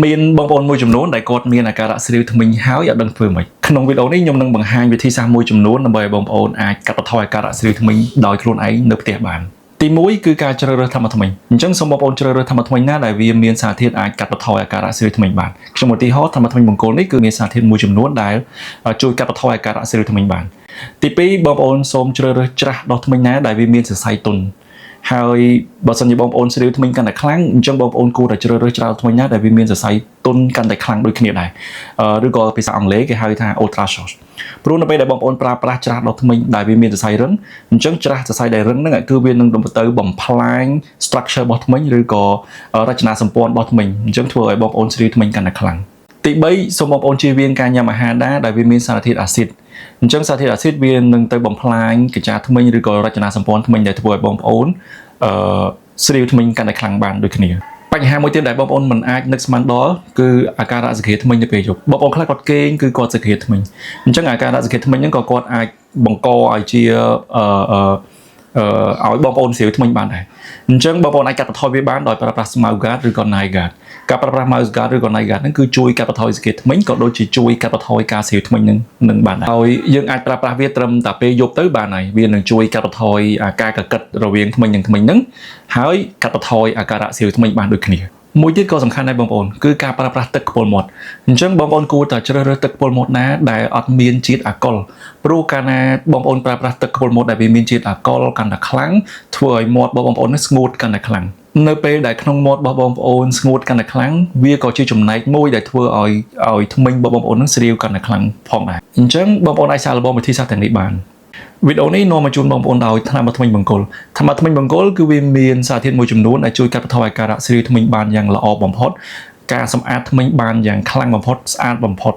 មានបងប្អូនមួយចំនួនដែលគាត់មានអាការៈស្រីវធ្មេញហើយអត់ដឹងធ្វើម៉េចក្នុងវីដេអូនេះខ្ញុំនឹងបង្ហាញវិធីសាស្ត្រមួយចំនួនដើម្បីឲ្យបងប្អូនអាចកាត់បន្ថយអាការៈស្រីវធ្មេញដោយខ្លួនឯងនៅផ្ទះបានទី1គឺការជ្រើសរើសថ្មធ្មេញអញ្ចឹងសូមបងប្អូនជ្រើសរើសថ្មធ្មេញណាដែលវាមានសារធាតុអាចកាត់បន្ថយអាការៈស្រីវធ្មេញបានខ្ញុំឧទាហរណ៍ថ្មធ្មេញមង្គលនេះគឺមានសារធាតុមួយចំនួនដែលជួយកាត់បន្ថយអាការៈស្រីវធ្មេញបានទី2បងប្អូនសូមជ្រើសរើសច្រាស់ដោះធ្មេញណាដែលវាមានសរសៃទន់ហើយបើសិនជាបងប្អូនស្រីវធ្មេញកាន់តែខ្លាំងអញ្ចឹងបងប្អូនគួរតែជ្រើសរើសច្រាលធ្មេញណាដែលវាមានសរសៃទន់កាន់តែខ្លាំងដូចគ្នាដែរឬក៏ភាសាអង់គ្លេសគេហៅថា ultra soft ព្រោះនៅពេលដែលបងប្អូនប្រើប្រាស់ច្រាស់ដុសធ្មេញដែលវាមានសរសៃរឹងអញ្ចឹងច្រាស់សរសៃដែលរឹងហ្នឹងគឺវានឹងទៅបំផ្លាញ structure របស់ធ្មេញឬក៏រចនាសម្ព័ន្ធរបស់ធ្មេញអញ្ចឹងធ្វើឲ្យបងប្អូនស្រីវធ្មេញកាន់តែខ្លាំងទី3សូមបងប្អូនជៀសវាងការញ៉ាំអាហារណាដែលវាមានសារធាតុអាស៊ីតអញ្ចឹងសារធាតុអាស៊ីតវានឹងទៅបំផ្លាញកាចាធ្មេញឬក៏រចនាសម្ព័ន្ធធ្មេញដែលធ្វើឲ្យបងប្អូនអឺស្រីវធ្មេញកាន់តែខ្លាំងបានដូចគ្នាបញ្ហាមួយទៀតដែលបងប្អូនមិនអាចនឹកស្មានដល់គឺអាការៈសគ្រាធ្មេញនៅពេលយប់បងប្អូនខ្លះគាត់គេងគឺគាត់សគ្រាធ្មេញអញ្ចឹងអាការៈសគ្រាធ្មេញហ្នឹងក៏គាត់អាចបង្កឲ្យជាអឺអឺអឺឲ្យបងប្អូនស្រាវធ្មេញបានដែរអញ្ចឹងបងប្អូនអាចកាត់បន្ថយវាបានដោយប្រើប្រាស់ Mouth Guard ឬក៏ Night Guard ការប្រើប្រាស់ Mouth Guard ឬក៏ Night Guard ហ្នឹងគឺជួយកាត់បន្ថយសគ្រាធ្មេញក៏ដូចជាជួយកាត់បន្ថយការស្រាវធ្មេញនឹងនឹងបានដែរហើយយើងអាចប្រើប្រាស់វាត្រឹមតែពេលយប់ទៅបានហើយវានឹងជួយកាត់បន្ថយអាការកកិតរវាងធ្មេញនិងធ្មេញហ្នឹងហើយកាត់បន្ថយអាការៈស្រាវធ្មេញបានដូចគ្នាមួយទៀតក៏សំខាន់ដែរបងប្អូនគឺការប្រើប្រាស់ទឹកខ្ពុលមាត់អញ្ចឹងបងប្អូនគួរតែជ្រើសរើសទឹកខ្ពុលមាត់ណាដែលអត់មានជាតិអាល់កុលព្រោះកាលណាបងប្អូនប្រើប្រាស់ទឹកខ្ពុលមាត់ដែលវាមានជាតិអាល់កុលកាន់តែខ្លាំងធ្វើឲ្យមាត់របស់បងប្អូននេះស្ងួតកាន់តែខ្លាំងនៅពេលដែលក្នុងមាត់របស់បងប្អូនស្ងួតកាន់តែខ្លាំងវាក៏ជាចំណែកមួយដែលធ្វើឲ្យឲ្យធ្មេញរបស់បងប្អូននឹងស្រាវកាន់តែខ្លាំងផងដែរអញ្ចឹងបងប្អូនអាចសាកល្បងវិធីសាស្ត្រទាំងនេះបានវីដេអូនេះនាំមកជូនបងប្អូនដោយថ្នាំធ្មេញបង្គោលថ្នាំធ្មេញបង្គោលគឺវាមានសារធាតុមួយចំនួនដែលជួយកាត់បន្ថយអាការៈស្រាវធ្មេញបានយ៉ាងល្អបំផុតការសម្អាតធ្មេញបានយ៉ាងខ្លាំងបំផុតស្អាតបំផុត